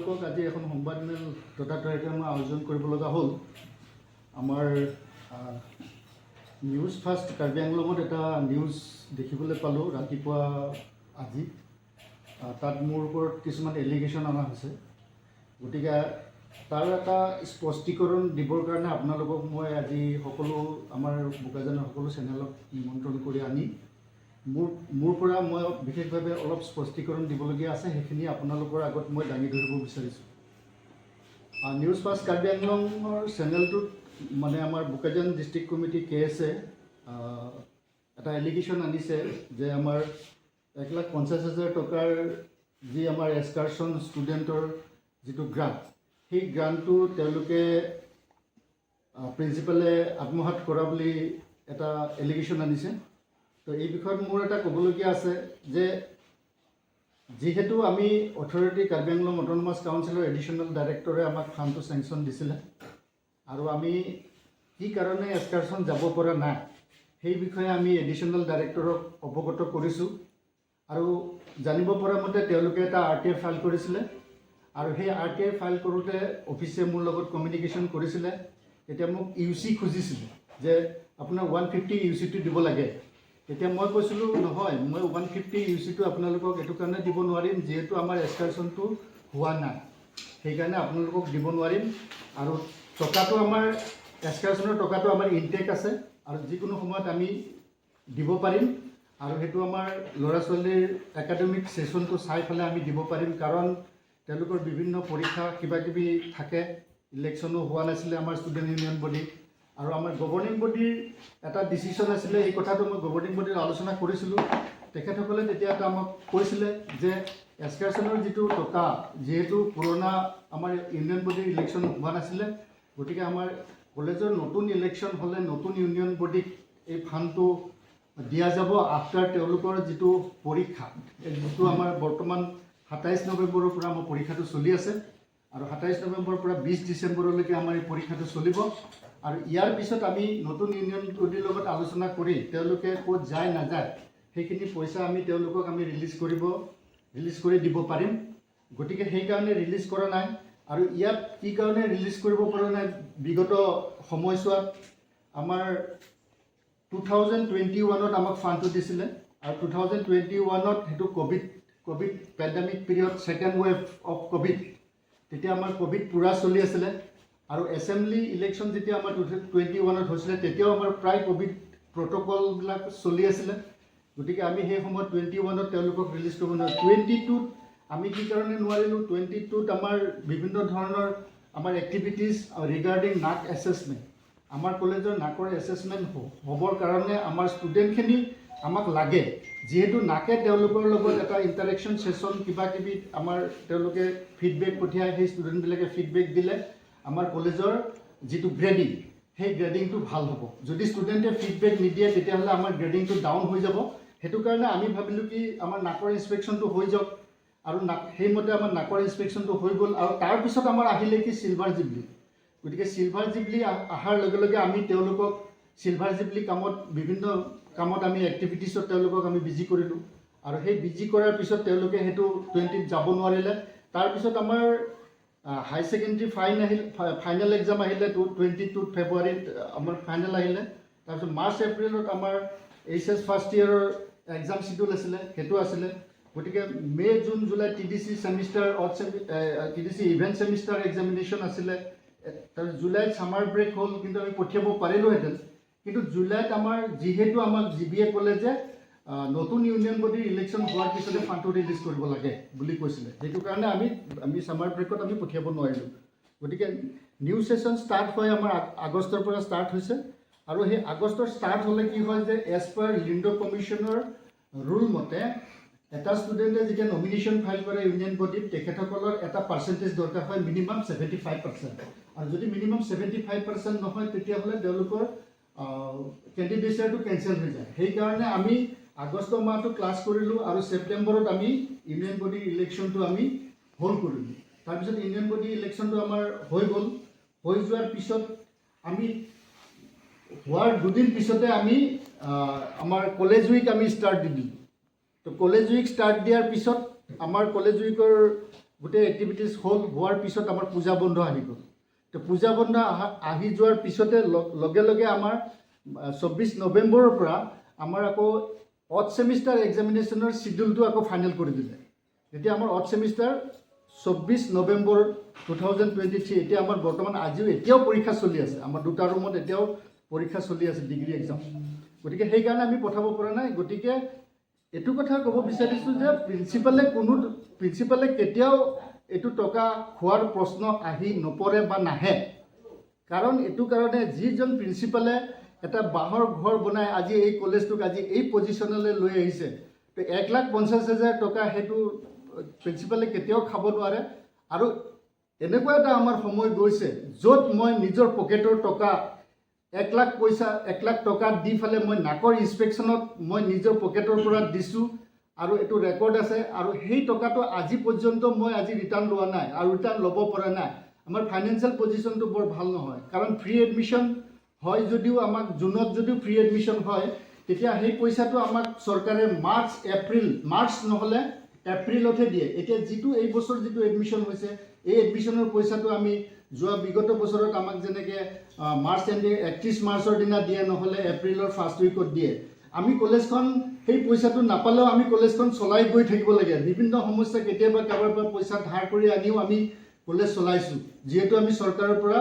আপোনালোকক আজি এখন সংবাদমেল ততাতৈয়াকৈ মই আয়োজন কৰিব লগা হ'ল। আমাৰ নিউজ ফাৰ্ষ্ট কাৰ্বি আংলঙত এটা নিউজ দেখিবলৈ পালোঁ ৰাতিপুৱা আজি। তাত মোৰ ওপৰত কিছুমান এলিগেশ্যন অনা হৈছে। গতিকে তাৰ এটা স্পষ্টীকৰণ দিবৰ কাৰণে আপোনালোকক মই আজি সকলো আমাৰ বোকাজানৰ সকলো চেনেলক নিমন্ত্ৰণ কৰি আনি মোৰ পৰা মই বিশেষভাৱে অলপ স্পষ্টীকৰণ দিবলগীয়া আছে, সেইখিনি আপোনালোকৰ আগত মই দাঙি ধৰিব বিচাৰিছোঁ। নিউজ ফাৰ্ষ্ট কাৰ্বি আংলঙৰ চেনেলটোত মানে আমাৰ বোকাজান ডিষ্ট্ৰিক্ট কমিটি কে এছ এ এটা এলিগেশ্যন আনিছে যে আমাৰ 1,50,000 টকাৰ যি আমাৰ এক্সকাৰশ্যন ষ্টুডেণ্টৰ যিটো গ্ৰাণ্ট, সেই গ্ৰাণ্টটো তেওঁলোকে প্ৰিন্সিপালে আত্মসাত কৰা বুলি এটা এলিগেশ্যন আনিছে। তো এই বিষয়ত মোৰ এটা ক'বলগীয়া আছে যে যিহেতু আমি অথৰিটি কাৰ্বি আংলং অট'নমাছ কাউন্সিলৰ এডিশ্যনেল ডাইৰেক্টৰে আমাক ফাণ্ডটো চেংচন দিছিলে আৰু আমি কি কাৰণে এক্সকাৰশ্যন যাব পৰা নাই, সেই বিষয়ে আমি এডিশ্যনেল ডাইৰেক্টৰক অৱগত কৰিছোঁ। আৰু জানিব পৰা মতে তেওঁলোকে এটা আৰটিআই ফাইল কৰিছিলে আৰু সেই আৰটিআই ফাইল কৰোঁতে অফিচে মোৰ লগত কমিউনিকেশ্যন কৰিছিলে। তেতিয়া মোক ইউ চি খুজিছিলে যে আপোনাৰ 150 ইউ চিটো দিব লাগে। তেতিয়া মই কৈছিলোঁ, নহয়, মই 150 ইউ চিটো আপোনালোকক এইটো কাৰণে দিব নোৱাৰিম, যিহেতু আমাৰ এক্সকাৰশ্যনটো হোৱা নাই, সেইকাৰণে আপোনালোকক দিব নোৱাৰিম। আৰু টকাটো আমাৰ এক্সকাৰশ্যনৰ টকাটো আমাৰ ইনটেক আছে আৰু যিকোনো সময়ত আমি দিব পাৰিম আৰু সেইটো আমাৰ ল'ৰা ছোৱালীৰ একাডেমিক ছেশ্যনটো চাই পেলাই আমি দিব পাৰিম, কাৰণ তেওঁলোকৰ বিভিন্ন পৰীক্ষা কিবা কিবি থাকে। ইলেকশ্যনো হোৱা নাছিলে আমাৰ ষ্টুডেণ্ট ইউনিয়ন বডি আৰু আমাৰ গভৰ্ণিং বডিৰ এটা ডিচিশ্যন আছিলে। এই কথাটো মই গভৰ্ণিং বডিৰ আলোচনা কৰিছিলোঁ। তেখেতসকলে তেতিয়া এটা আমাক কৈছিলে যে এক্সকাৰশ্যনৰ যিটো টকা, যিহেতু পুৰণা আমাৰ ইউনিয়ন বডিৰ ইলেকশ্যন হোৱা নাছিলে, গতিকে আমাৰ কলেজৰ নতুন ইলেকশ্যন হ'লে নতুন ইউনিয়ন বডিক এই ফাণ্ডটো দিয়া যাব আফটাৰ তেওঁলোকৰ যিটো পৰীক্ষা, এই যিটো আমাৰ বৰ্তমান 27 নৱেম্বৰৰ পৰা আমাৰ পৰীক্ষাটো চলি আছে আৰু 27 নৱেম্বৰৰ পৰা 20 ডিচেম্বৰলৈকে আমাৰ এই পৰীক্ষাটো চলিব। আৰু ইয়াৰ পিছত আমি নতুন ইউনিয়ন বডিৰ লগত আলোচনা কৰি তেওঁলোকে ক'ত যায় নাযায়, সেইখিনি পইচা আমি তেওঁলোকক আমি ৰিলিজ কৰি দিব পাৰিম। গতিকে সেইকাৰণে ৰিলিজ কৰা নাই। আৰু ইয়াত কি কাৰণে ৰিলিজ কৰিব পৰা নাই, বিগত সময়ছোৱাত আমাৰ 2021ত আমাক ফাণ্ডটো দিছিলে আৰু 2021ত সেইটো Covid pandemic period, second wave of Covid, তেতিয়া আমাৰ ক'ভিড পূৰা চলি আছিলে। আৰু এছেম্বলি ইলেকশ্যন যেতিয়া আমাৰ 2021ত হৈছিলে, তেতিয়াও আমাৰ প্ৰায় ক'ভিড প্ৰট'কলবিলাক চলি আছিলে। গতিকে আমি সেই সময়ত 21ত তেওঁলোকক ৰিলিজ কৰিব নোৱাৰোঁ। 22ত আমি কি কাৰণে নোৱাৰিলোঁ? 22ত আমাৰ বিভিন্ন ধৰণৰ আমাৰ এক্টিভিটিজ ৰিগাৰ্ডিং নাক এছেছমেণ্ট, আমাৰ কলেজৰ নাকৰ এছেছমেণ্ট হ'বৰ কাৰণে আমাৰ ষ্টুডেণ্টখিনি আমাক লাগে। যিহেতু নাকে তেওঁলোকৰ লগত এটা ইণ্টাৰেকশ্যন ছেশ্যন কিবা কিবি আমাৰ তেওঁলোকে ফিডবেক পঠিয়ায়, সেই ষ্টুডেণ্টবিলাকে ফিডবেক দিলে আমাৰ কলেজৰ যিটো গ্ৰেডিং, সেই গ্ৰেডিংটো ভাল হ'ব। যদি ষ্টুডেণ্টে ফিডবেক নিদিয়ে, তেতিয়াহ'লে আমাৰ গ্ৰেডিংটো ডাউন হৈ যাব। সেইটো কাৰণে আমি ভাবিলোঁ কি আমাৰ নাকৰ ইনস্পেকশ্যনটো হৈ যাওক। আৰু নাক সেইমতে আমাৰ নাকৰ ইনস্পেকশ্যনটো হৈ গ'ল। আৰু তাৰপিছত আমাৰ আহিলে কি চিলভাৰ জুবলি। গতিকে চিলভাৰ জুবলি অহাৰ লগে লগে আমি তেওঁলোকক চিলভাৰ জুবলি কামত, বিভিন্ন কামত আমি এক্টিভিটিছত তেওঁলোকক আমি বিজি কৰিলোঁ। আৰু সেই বিজি কৰাৰ পিছত তেওঁলোকে সেইটো 20ত যাব নোৱাৰিলে। তাৰপিছত আমাৰ হাই ছেকেণ্ডেৰী আহিল, ফাইনেল এক্সাম আহিলে। 22 ফেব্ৰুৱাৰীত আমাৰ ফাইনেল আহিলে। তাৰপিছত মাৰ্চ এপ্ৰিলত আমাৰ এইচ এছ ফাৰ্ষ্ট ইয়েৰৰ এক্সাম চিডিউল আছিলে, সেইটো আছিলে। গতিকে মে' June July TDC semester odd TDC even semester examination আছিলে। তাৰপিছত জুলাইত ছামাৰ ব্ৰেক হ'ল, কিন্তু আমি পঠিয়াব পাৰিলোহেঁতেন। কিন্তু জুলাইত আমাৰ যিহেতু আমাক জি বিয়ে ক'লে যে নতুন ইউনিয়ন বডিৰ ইলেকশ্যন হোৱাৰ পিছতে ফাণ্ডটো ৰিলিজ কৰিব লাগে বুলি কৈছিলে, সেইটো কাৰণে আমি ছামাৰ ব্ৰেকত আমি পঠিয়াব নোৱাৰিলোঁ। গতিকে নিউ ছেশ্যন ষ্টাৰ্ট হয় আমাৰ আগষ্টৰ পৰা ষ্টাৰ্ট হৈছে। আৰু সেই আগষ্টৰ ষ্টাৰ্ট হ'লে কি হয় যে এজ পাৰ লিংডো কমিশ্যনৰ ৰুল মতে এটা ষ্টুডেণ্টে যেতিয়া নমিনেশ্যন ফাইল কৰে ইউনিয়ন বডিত, তেখেতসকলৰ এটা পাৰ্চেণ্টেজ দৰকাৰ হয়, মিনিমাম 75%। আৰু যদি মিনিমাম 75% নহয়, তেতিয়াহ'লে তেওঁলোকৰ কেণ্ডিডেচাৰটো কেঞ্চেল হৈ যায়। সেইকাৰণে আমি আগষ্ট মাহটো ক্লাছ কৰিলোঁ আৰু ছেপ্টেম্বৰত আমি ইউনিয়ন বডিৰ ইলেকশ্যনটো আমি হোল্ড কৰিলোঁ। তাৰপিছত ইউনিয়ন বডি ইলেকশ্যনটো আমাৰ হৈ গ'ল। হৈ যোৱাৰ পিছত আমি হোৱাৰ দুদিন পিছতে আমি আমাৰ কলেজ উইক আমি ষ্টাৰ্ট দি দিলোঁ। তো কলেজ উইক ষ্টাৰ্ট দিয়াৰ পিছত আমাৰ কলেজ উইকৰ গোটেই এক্টিভিটিছ হ'ল। হোৱাৰ পিছত আমাৰ পূজা বন্ধ আহি গ'ল। তো পূজা বন্ধ আহি যোৱাৰ পিছতে লগে লগে আমাৰ 24 নৱেম্বৰৰ পৰা আমাৰ আকৌ অড ছেমিষ্টাৰ এক্সামিনেশ্যনৰ চিডিউলটো আকৌ ফাইনেল কৰি দিলে। তেতিয়া আমাৰ অড ছেমিষ্টাৰ 24 নৱেম্বৰ 2023। এতিয়া আমাৰ বৰ্তমান আজিও এতিয়াও পৰীক্ষা চলি আছে। আমাৰ দুটা ৰুমত এতিয়াও পৰীক্ষা চলি আছে, ডিগ্ৰী এক্সাম। গতিকে সেইকাৰণে আমি পঠাব পৰা নাই। গতিকে এইটো কথা ক'ব বিচাৰিছোঁ যে প্ৰিন্সিপালে কেতিয়াও এইটো টকা খোৱাৰ প্ৰশ্ন আহি নপৰে বা নাহে। কাৰণ এইটো কাৰণে যিজন প্ৰিন্সিপালে এটা বাঁহৰ ঘৰ বনাই আজি এই কলেজটোক আজি এই পজিশ্যনলৈ লৈ আহিছে, তো 1,50,000 টকা সেইটো প্ৰিন্সিপালে কেতিয়াও খাব নোৱাৰে। আৰু এনেকুৱা এটা আমাৰ সময় গৈছে য'ত মই নিজৰ পকেটৰ টকা 1 লাখ পইচা, 1 লাখ টকা দি পেলাই মই নাকৰ ইনস্পেকশ্যনত মই নিজৰ পকেটৰ পৰা দিছোঁ আৰু এইটো ৰেকৰ্ড আছে। আৰু সেই টকাটো আজি পৰ্যন্ত মই আজি ৰিটাৰ্ণ লোৱা নাই আৰু ৰিটাৰ্ণ ল'ব পৰা নাই। আমাৰ ফাইনেন্সিয়েল পজিশ্যনটো বৰ ভাল নহয়, কাৰণ ফ্ৰী এডমিশ্যন হয় যদিও আমাক জুনত যদিও ফ্ৰী এডমিশ্যন হয়, তেতিয়া সেই পইচাটো আমাক চৰকাৰে মাৰ্চ, এপ্ৰিল, মাৰ্চ নহ'লে এপ্ৰিলতহে দিয়ে। এতিয়া যিটো এই বছৰ যিটো এডমিশ্যন হৈছে, এই এডমিশ্যনৰ পইচাটো আমি যোৱা বিগত বছৰত আমাক যেনেকৈ মাৰ্চ এণ্ডিং 31 মাৰ্চৰ দিনা দিয়ে, নহ'লে এপ্ৰিলৰ ফাৰ্ষ্ট উইকত দিয়ে। আমি কলেজখন সেই পইচাটো নাপালেও আমি কলেজখন চলাই গৈ থাকিব লাগে। বিভিন্ন সমস্যা, কেতিয়াবা কাৰোবাৰ পৰা পইচা ধাৰ কৰি আনিও আমি কলেজ চলাইছোঁ। যিহেতু আমি চৰকাৰৰ পৰা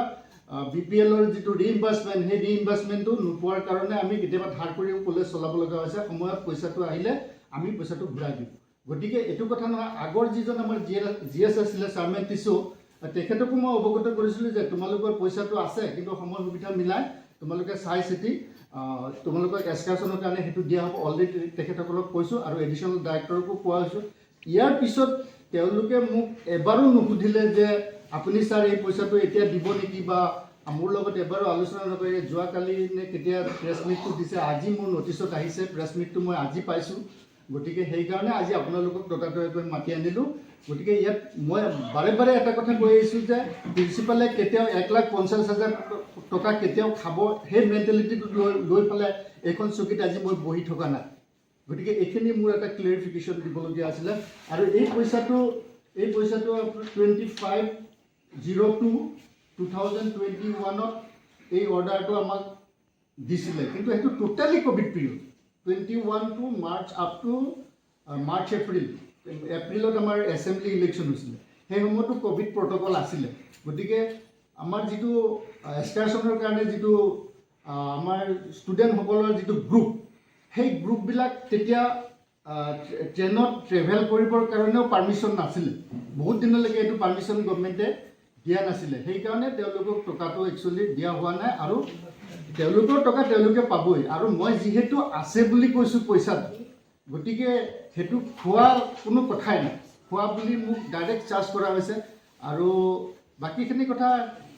বিপিএলৰ যিটো ৰিইম্বাৰ্চমেণ্ট, সেই ৰিইম্বাৰ্চমেণ্টটো নোপোৱাৰ কাৰণে আমি কেতিয়াবা ধাৰ কৰিও কলেজ চলাব লগা হৈছে। সময়ত পইচাটো আহিলে আমি পইচাটো ঘূৰাই দিওঁ। গতিকে এইটো কথা নহয়। আগৰ যিজন আমাৰ জি এছ আছিলে, চাৰমেন টিচু, তেখেতকো মই অৱগত কৰিছিলোঁ যে তোমালোকৰ পইচাটো আছে, কিন্তু সময় সুবিধা মিলাই তোমালোকে চাই চিতি তোমালোকক এক্সকাৰ্চনৰ কাৰণে সেইটো দিয়া হ'ব। অলৰেডি তেখেতসকলক কৈছোঁ আৰু এডিশ্যনেল ডাইৰেক্টৰকো কোৱা হৈছোঁ। ইয়াৰ পিছত তেওঁলোকে মোক এবাৰো নুসুধিলে যে আপুনি ছাৰ এই পইচাটো এতিয়া দিব নেকি, বা মোৰ লগত এবাৰো আলোচনা নকৰি যোৱাকালি নে কেতিয়া প্ৰেছ মিটটো দিছে। আজি মোৰ নটিচত আহিছে, প্ৰেছ মিটটো মই আজি পাইছোঁ। গতিকে সেইকাৰণে আজি আপোনালোকক ততাতৈয়াকৈ মাতি আনিলোঁ। গতিকে ইয়াত মই বাৰে বাৰে এটা কথা কৈ আহিছোঁ যে প্ৰিন্সিপালে কেতিয়াও 1,50,000 টকা কেতিয়াও খাব সেই মেণ্টেলিটিটো লৈ লৈ পেলাই এইখন চকীত আজি মই বহি থকা নাই। গতিকে এইখিনি মোৰ এটা ক্লিয়াৰিফিকেশ্যন দিবলগীয়া আছিলে। আৰু এই পইচাটো 25/02/2021ত এই অৰ্ডাৰটো আমাক দিছিলে, কিন্তু সেইটো totally Covid period, 21 to March, up to March, April. এপ্ৰিলত আমাৰ এছেম্বলি ইলেকশ্যন হৈছিলে, সেই সময়তো ক'ভিড প্ৰট'কল আছিলে। গতিকে আমাৰ যিটো এক্সকাৰ্চনৰ কাৰণে যিটো আমাৰ ষ্টুডেণ্টসকলৰ যিটো গ্ৰুপ, সেই গ্ৰুপবিলাক তেতিয়া ট্ৰেইনত ট্ৰেভেল কৰিবৰ কাৰণেও পাৰ্মিশ্যন নাছিলে। বহুত দিনলৈকে এইটো পাৰ্মিশ্যন গভমেণ্টে দিয়া নাছিলে। সেইকাৰণে তেওঁলোকক টকাটো একচুৱেলি দিয়া হোৱা নাই আৰু তেওঁলোকৰ টকা তেওঁলোকে পাবই। আৰু মই যিহেতু আছে বুলি কৈছোঁ পইচাটো, গতিকে সেইটো খোৱাৰ কোনো কথাই নাই। খোৱা বুলি মোক ডাইৰেক্ট চাৰ্জ কৰা হৈছে। আৰু বাকীখিনি কথা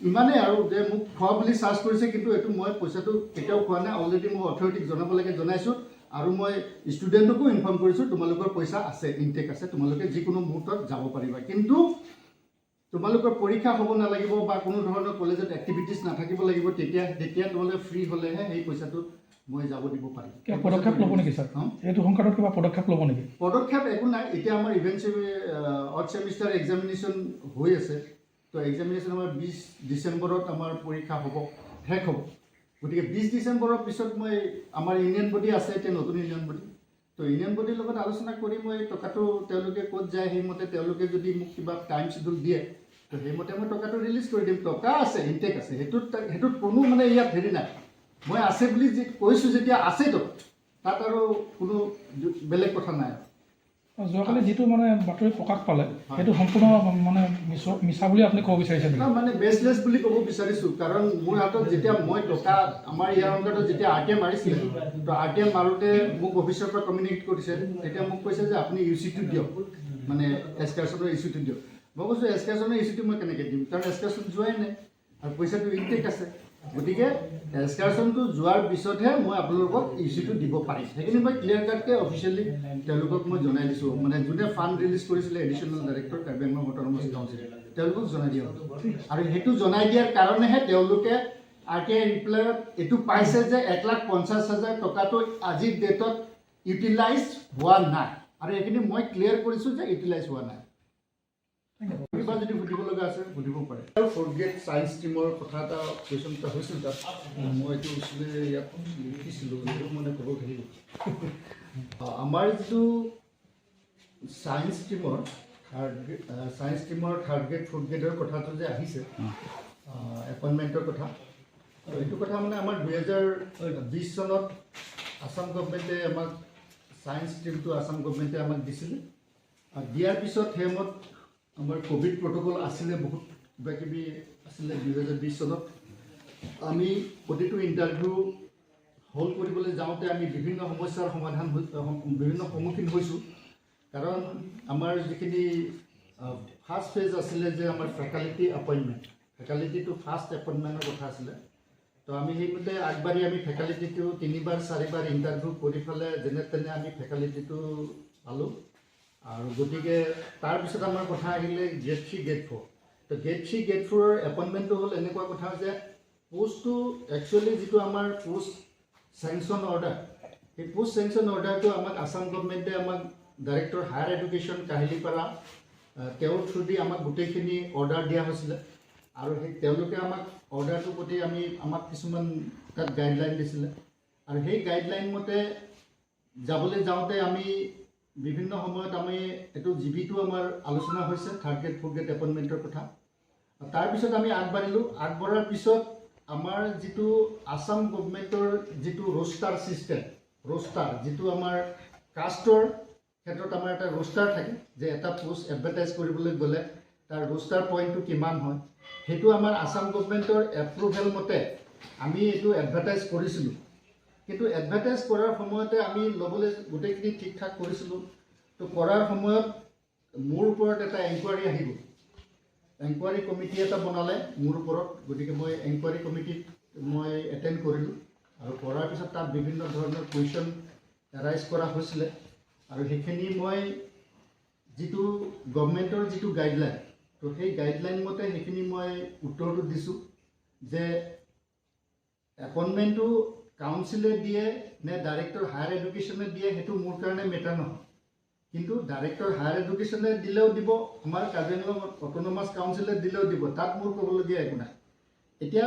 ইমানেই আৰু যে মোক খোৱা বুলি চাৰ্জ কৰিছে, কিন্তু এইটো মই পইচাটো কেতিয়াও খোৱা নাই। অলৰেডি মই অথৰিটিক জনাব লাগে জনাইছোঁ আৰু মই ষ্টুডেণ্টকো ইনফৰ্ম কৰিছোঁ, তোমালোকৰ পইচা আছে, ইনটেক আছে, তোমালোকে যিকোনো মুহূৰ্তত যাব পাৰিবা। কিন্তু তোমালোকৰ পৰীক্ষা হ'ব নালাগিব বা কোনো ধৰণৰ কলেজত এক্টিভিটিছ নাথাকিব লাগিব। তেতিয়া তেতিয়া তোমালোকে ফ্ৰী হ'লেহে সেই পইচাটো মই যাব দিব পাৰিম। কিবা পদক্ষেপ ল'ব নেকি ছাৰ? হা? এইটো সংক্ৰান্তত কিবা পদক্ষেপ ল'ব নেকি? পদক্ষেপ একো নাই। এতিয়া আমাৰ ইভেন অড ছেমিষ্টাৰ এক্সামিনেশ্যন হৈ আছে। তো এক্সামিনেশ্যন আমাৰ 20 ডিচেম্বৰত আমাৰ পৰীক্ষা হ'ব, শেষ হ'ব। গতিকে 20 ডিচেম্বৰৰ পিছত মই আমাৰ ইউনিয়ন বডি আছে এতিয়া, নতুন ইউনিয়ন বডি, তো ইউনিয়ন বডিৰ লগত আলোচনা কৰি মই টকাটো তেওঁলোকে ক'ত যায় সেইমতে, তেওঁলোকে যদি মোক কিবা টাইম চিডিউল দিয়ে, তো সেইমতে মই টকাটো ৰিলিজ কৰি দিম। টকা আছে, ইনটেক আছে, সেইটোত কোনো মানে ইয়াত হেৰি নাই। মই আছে বুলি যি কৈছোঁ যেতিয়া আছেই টকা, তাত আৰু কোনো বেলেগ কথা নাই। যোৱাকালি যিটো মানে বাতৰি প্ৰকাশ পালে, সেইটো সম্পূৰ্ণ মানে মিছা বুলি আপুনি ক'ব বিচাৰিছে নেকি? না, মানে বেচলেছ বুলি ক'ব বিচাৰিছোঁ। কাৰণ মোৰ হাতত যেতিয়া মই টকা আমাৰ ইয়াৰ অন্তত যেতিয়া আৰটিআই মাৰিছিলে, তো আৰটিআই মাৰোঁতে মোক অফিচৰ পৰা কমিউনিকেট কৰিছে। তেতিয়া মোক কৈছে যে আপুনি ইউচিটো দিয়ক, মানে এক্সকাৰ্চনৰ ইউচিটো দিয়ক। মই কৈছোঁ এক্সকাৰ্চনৰ ইউচিটো মই কেনেকৈ দিম, কাৰণ এক্সকাৰ্চন যোৱাই নাই আৰু পইচাটো ইনটেক আছে। গতিকে এক্সকাৰ্চনটো যোৱাৰ পিছতহে মই আপোনালোকক ইউচিটো দিব পাৰিম। সেইখিনি মই ক্লিয়াৰ কাটকৈ অফিচিয়েলি তেওঁলোকক মই জনাই দিছোঁ। মানে যোনে ফাণ্ড ৰিলিজ কৰিছিলে, additional director, Karbi Anglong autonomous council, তেওঁলোকক জনাই দিয়া হ'ল। আৰু সেইটো জনাই দিয়াৰ কাৰণেহে তেওঁলোকে আৰটিআই ৰিপ্লাইত এইটো পাইছে যে 1,50,000 টকাটো আজিৰ ডেটত ইউটিলাইজ হোৱা নাই। আৰু এইখিনি মই ক্লিয়াৰ কৰিছোঁ যে ইউটিলাইজ হোৱা নাই। কিবা যদি সুধিব লগা আছে, সুধিব পাৰে। আৰু ফ'ৰ্থ গ্ৰেড ছায়েন্স ষ্ট্ৰীমৰ কথা এটা, কুৱেশ্যন এটা হৈছিল তাত। মই এইটো একচুৱেলি ইয়াত লিখিছিলোঁ, এইটো মানে ক'ব খুজিলোঁ। আমাৰ যিটো ছায়েন্স ষ্ট্ৰীমৰ থাৰ্ড গ্ৰেড, ফ'ৰ্থ গ্ৰেডৰ কথাটো যে আহিছে, এপইণ্টমেণ্টৰ কথা, আৰু এইটো কথা মানে আমাৰ 2020 চনত আছাম গভমেণ্টে আমাক ছায়েন্স ষ্ট্ৰীমটো আছাম গভমেণ্টে আমাক দিছিলে। আৰু দিয়াৰ পিছত সেই সময়ত আমাৰ ক'ভিড প্ৰট'কল আছিলে, বহুত কিবা কিবি আছিলে। 2020 চনত আমি প্ৰতিটো ইণ্টাৰভিউ হল কৰিবলৈ যাওঁতে আমি বিভিন্ন সমস্যাৰ সমাধান হৈ বিভিন্ন সন্মুখীন হৈছোঁ। কাৰণ আমাৰ যিখিনি ফাৰ্ষ্ট ফেজ আছিলে যে আমাৰ ফেকাল্টি এপইণ্টমেণ্ট, ফেকাল্টিটো ফাৰ্ষ্ট এপইণ্টমেণ্টৰ কথা আছিলে। তো আমি সেইমতে আগবাঢ়ি আমি ফেকাল্টিটো তিনিবাৰ চাৰিবাৰ ইণ্টাৰভিউ কৰি পেলাই যেনে তেনে আমি ফেকাল্টিটো পালোঁ। আৰু গতিকে তাৰপিছত আমাৰ কথা আহিলে গ্ৰেড 3, গ্ৰেড 4। তো গ্ৰেড 3, গ্ৰেড 4ৰ এপইণ্টমেণ্টটো হ'ল এনেকুৱা কথা যে পষ্টটো একচুৱেলি যিটো আমাৰ পোষ্ট চেংচন অৰ্ডাৰ, সেই পোষ্ট চেংচন অৰ্ডাৰটো আমাক আছাম গভমেণ্টে আমাক ডাইৰেক্টৰ হায়াৰ এডুকেশ্যন কাহিলীপাৰা, তেওঁৰ থ্ৰুদি আমাক গোটেইখিনি অৰ্ডাৰ দিয়া হৈছিলে। আৰু সেই তেওঁলোকে আমাক অৰ্ডাৰটোৰ প্ৰতি আমাক কিছুমান তাত গাইডলাইন দিছিলে। আৰু সেই গাইডলাইন মতে যাবলৈ যাওঁতে আমি বিভিন্ন সময়ত আমি এইটো জিবিটো আমাৰ আলোচনা হৈছে থাৰ্ড গ্ৰেড, ফ'ৰ্থ গ্ৰেড এপইণ্টমেণ্টৰ কথা। তাৰপিছত আমি আগবাঢ়িলোঁ। আগবঢ়াৰ পিছত আমাৰ যিটো আছাম গভমেণ্টৰ যিটো ৰোষ্টাৰ ছিষ্টেম, ৰোষ্টাৰ যিটো আমাৰ কাষ্টৰ ক্ষেত্ৰত আমাৰ এটা ৰোষ্টাৰ থাকে যে এটা পোষ্ট এডভাৰটাইজ কৰিবলৈ গ'লে তাৰ ৰোষ্টাৰ পইণ্টটো কিমান হয়, সেইটো আমাৰ আছাম গভমেণ্টৰ এপ্ৰুভেল মতে আমি এইটো এডভাৰটাইজ কৰিছিলোঁ। কিন্তু এডভাৰটাইজ কৰাৰ সময়তে আমি ল'বলৈ গোটেইখিনি ঠিক ঠাক কৰিছিলোঁ। তো কৰাৰ সময়ত মোৰ ওপৰত এটা এনকুৱাৰী আহি গ'ল। এনকুৱাৰী কমিটি এটা বনালে মোৰ ওপৰত। গতিকে মই এনকুৱাৰী কমিটিত মই এটেণ্ড কৰিলোঁ আৰু কৰাৰ পিছত তাত বিভিন্ন ধৰণৰ কুৱেশ্যন এৰাইজ কৰা হৈছিলে। আৰু সেইখিনি মই যিটো গভমেণ্টৰ যিটো গাইডলাইন, তো সেই গাইডলাইন মতে সেইখিনি মই উত্তৰটো দিছোঁ যে এপইণ্টমেণ্টটো কাউন্সিলে দিয়ে নে ডাইৰেক্টৰ হায়াৰ এডুকেশ্যনে দিয়ে, সেইটো মোৰ কাৰণে মেটাৰ নহয়। কিন্তু ডাইৰেক্টৰ হায়াৰ এডুকেশ্যনে দিলেও দিব, আমাৰ কাৰ্বি আংলং অট'নমাছ কাউন্সিলে দিলেও দিব, তাত মোৰ ক'বলগীয়া একো নাই। এতিয়া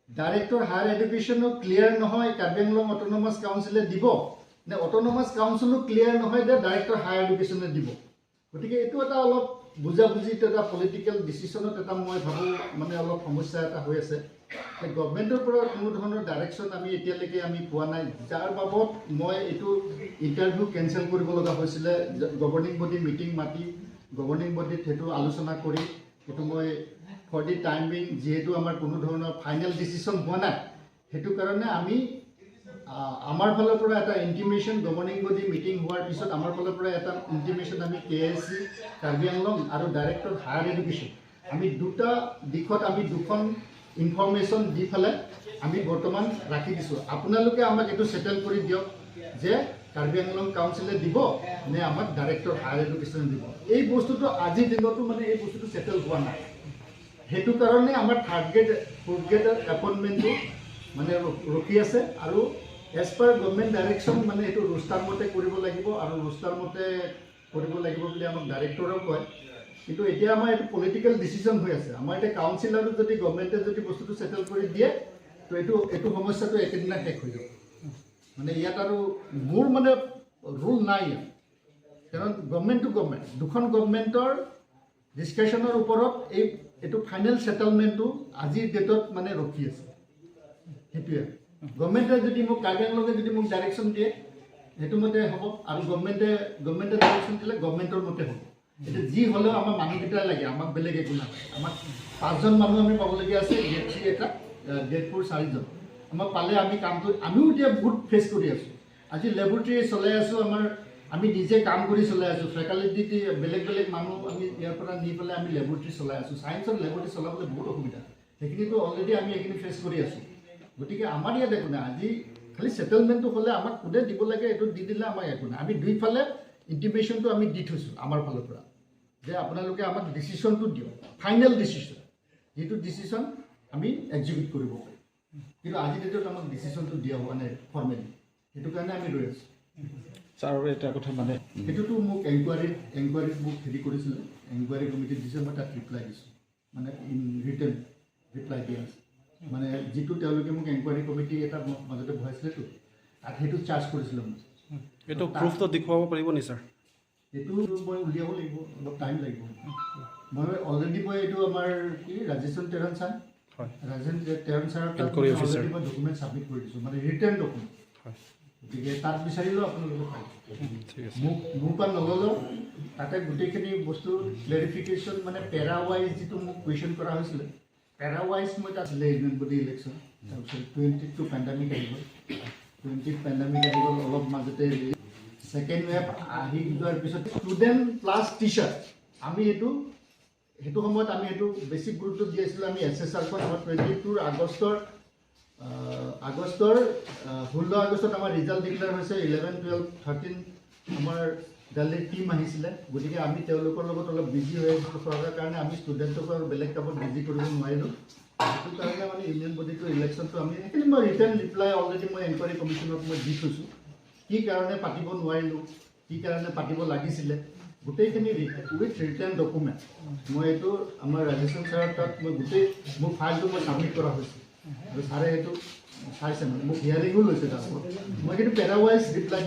ডাইৰেক্টৰ হায়াৰ এডুকেশ্যনো ক্লিয়াৰ নহয় কাৰ্বি আংলং অট'নমাছ কাউন্সিলে দিব নে অট'নমাছ কাউন্সিলো ক্লিয়াৰ নহয় যে ডাইৰেক্টৰ হায়াৰ এডুকেশ্যনে দিব। গতিকে এইটো এটা অলপ বুজাবুজিত এটা পলিটিকেল ডিচিশ্যনত এটা মই ভাবোঁ মানে অলপ সমস্যা এটা হৈ আছে। গভমেণ্টৰ পৰা কোনো ধৰণৰ ডাইৰেকশ্যন আমি এতিয়ালৈকে আমি পোৱা নাই, যাৰ বাবদ মই এইটো ইণ্টাৰভিউ কেঞ্চেল কৰিব লগা হৈছিলে। গভৰ্ণিং বডি মিটিং মাতি গভৰ্ণিং বডিত সেইটো আলোচনা কৰি সেইটো মই ফৰ the time being, যিহেতু আমাৰ কোনো ধৰণৰ ফাইনেল ডিচিশ্যন হোৱা নাই, সেইটো কাৰণে আমি আমাৰ ফালৰ পৰা এটা ইণ্টিমেশ্যন, গভৰ্ণিং বডি মিটিং হোৱাৰ পিছত আমাৰ ফালৰ পৰা এটা ইণ্টিমেশ্যন আমি কেএচি কাৰ্বি আংলং আৰু ডাইৰেক্টৰ হায়াৰ এডুকেশ্যন, আমি দুটা দিশত আমি দুখন ইনফৰ্মেশ্যন দি পেলাই আমি বৰ্তমান ৰাখি দিছোঁ। আপোনালোকে আমাক এইটো ছেটেল কৰি দিয়ক যে কাৰ্বি আংলং কাউন্সিলে দিব নে আমাক ডাইৰেক্টৰ হায়াৰ এডুকেশ্যনে দিব। এই বস্তুটো আজিৰ দিনতো মানে এই বস্তুটো ছেটেল হোৱা নাই। সেইটো কাৰণে আমাৰ থাৰ্ড গ্ৰেড, ফ'ৰ্থ গ্ৰেডৰ এপইণ্টমেণ্টটো মানে ৰখি আছে। আৰু এজ পাৰ গভমেণ্ট ডাইৰেকশ্যন মানে এইটো ৰোষ্টাৰ মতে কৰিব লাগিব আৰু ৰোষ্টাৰ মতে কৰিব লাগিব বুলি আমাক ডাইৰেক্টৰেও কয়। কিন্তু এতিয়া আমাৰ এইটো পলিটিকেল ডিচিশ্যন হৈ আছে। আমাৰ এতিয়া কাউন্সিলাৰো যদি গভমেণ্টে যদি বস্তুটো ছেটেল কৰি দিয়ে, তো এইটো সমস্যাটো একেদিনা শেষ হৈ যাব। মানে ইয়াত আৰু মোৰ মানে ৰোল নাই ইয়াত, কাৰণ গভমেণ্ট টু গভমেণ্ট, দুখন গভমেণ্টৰ ডিছকাশ্যনৰ ওপৰত এইটো ফাইনেল ছেটেলমেণ্টটো আজিৰ ডেটত মানে ৰখি আছে। সেইটোৱে গভমেণ্টে যদি মোক, কাৰ্বি আংলঙে যদি মোক ডাইৰেকশ্যন দিয়ে, সেইটো মতে হ'ব আৰু গভমেণ্টে ডাইৰেকশ্যন দিলে গভমেণ্টৰ মতে হ'ব। এতিয়া যি হ'লেও আমাৰ মানুহকেইটাই লাগে, আমাক বেলেগ একো নালাগে। আমাক পাঁচজন মানুহ আমি পাবলগীয়া আছে, গ্ৰেড 3 এটা, গ্ৰেড 4 চাৰিজন। আমাক পালে আমি কামটো, আমিও এতিয়া বহুত ফেচ কৰি আছোঁ। আজি লেবৰেটৰী চলাই আছোঁ, আমি নিজে কাম কৰি চলাই আছোঁ। ফেকাল্টি দি বেলেগ বেলেগ মানুহ আমি ইয়াৰ পৰা নি পেলাই আমি লেবৰেটৰী চলাই আছোঁ। ছায়েন্সৰ লেবৰেটৰী চলাবলৈ বহুত অসুবিধা, সেইখিনিতো অলৰেডি আমি এইখিনি ফেচ কৰি আছোঁ। গতিকে আমাৰ ইয়াত একো নাই, আজি খালি ছেটেলমেণ্টটো হ'লে আমাক কোনে দিব লাগে এইটো দি দিলে আমাক একো নাই। আমি দুইফালে ইণ্টিমেশ্যনটো আমি দি থৈছোঁ আমাৰ ফালৰ পৰা যে আপোনালোকে আমাক ডিচিশ্যনটো দিয়ক, ফাইনেল ডিচিশ্যন, যিটো ডিচিশ্যন আমি এক্সিকিউট কৰিব পাৰিম। কিন্তু আজিৰ ডেটত আমাক ডিচিশ্যনটো দিয়া হোৱা নাই ফৰ্মেলি, সেইটো কাৰণে আমি ৰৈ আছোঁ। ছাৰ, আৰু এটা কথা মানে সেইটোতো মোক এনকুৱাৰীত মোক হেৰি কৰিছিলে, এনকুৱাৰী কমিটিত দিছে, মই তাত ৰিপ্লাই দিছোঁ, মানে ইন ৰিটেন ৰিপ্লাই দিয়া আছে। মানে যিটো তেওঁলোকে মোক এনকুৱাৰী কমিটি এটা মোক মাজতে বহাইছিলেতো, তাত সেইটো চাৰ্জ কৰিছিলে মোক। এইটো প্ৰুফটো দেখুৱাব পাৰিব নি ছাৰ? সেইটো মই উলিয়াব লাগিব, অলপ টাইম লাগিব। মই অলৰেডি মই এইটো আমাৰ কি ৰাজেশন টেৰণ ছাৰ, ৰাজেন টেৰণ ছাৰৰ তাত Enquiry officer. Already মই ডকুমেণ্ট ছাবমিট কৰি দিছোঁ, মানে ৰিটেন ডকুমেণ্ট। গতিকে তাত বিচাৰিলেও আপোনালোকে পাই। ঠিক আছে। মোক মোৰ পৰা নল'লেও তাতে গোটেইখিনি বস্তু ক্লেৰিফিকেশ্যন, মানে পেৰা ৱাইজ যিটো মোক কুৱেশ্যন কৰা হৈছিলে, পেৰা ৱাইজ মই তাত আছিলে ইউনিয়ন বডি ইলেকশ্যন। তাৰপিছত 20টো পেণ্ডামিক আহি গ'ল, 20ত পেণ্ডামিক আহি গ'ল। অলপ মাজতে ছেকেণ্ড ৱেভ আহি যোৱাৰ পিছত ষ্টুডেণ্ট প্লাছ টিচাৰ, আমি সেইটো সময়ত আমি সেইটো বেছি গুৰুত্ব দি আছিলোঁ। আমি এছ এছ আৰখন আমাৰ 22ৰ আগষ্টৰ 16 আগষ্টত আমাৰ ৰিজাল্ট ডিক্লেয়াৰ হৈছে। 11, 12, 13 আমাৰ দিল্লীৰ টীম আহিছিলে। গতিকে আমি তেওঁলোকৰ লগত অলপ বিজি হৈ আছিলোঁ থকাৰ কাৰণে আমি ষ্টুডেণ্টকো আৰু বেলেগ কামত বিজি কৰিব নোৱাৰিলোঁ। সেইটো কাৰণে মানে ইউনিয়ন বডিটোৰ ইলেকশ্যনটো আমি সেইখিনি মই ৰিটাৰ্ণ ৰিপ্লাই অলৰেডি মই এনকুৱাৰী কমিশ্যনত মই দি থৈছোঁ, কি কাৰণে পাতিব নোৱাৰিলোঁ, কি কাৰণে পাতিব লাগিছিলে, গোটেইখিনি উইথ ৰিটাৰ্ণ ডকুমেণ্ট মই এইটো আমাৰ ৰাজেশন ছাৰৰ তাত মই গোটেই মোৰ ফাইলটো মই ছাবমিট কৰা হৈছে আৰু ছাৰে সেইটো চাইছে, মানে মোক হিয়াৰিঙো লৈছে তাৰ ওপৰত। মই কিন্তু পেৰাৱাইজ ৰিপ্লাই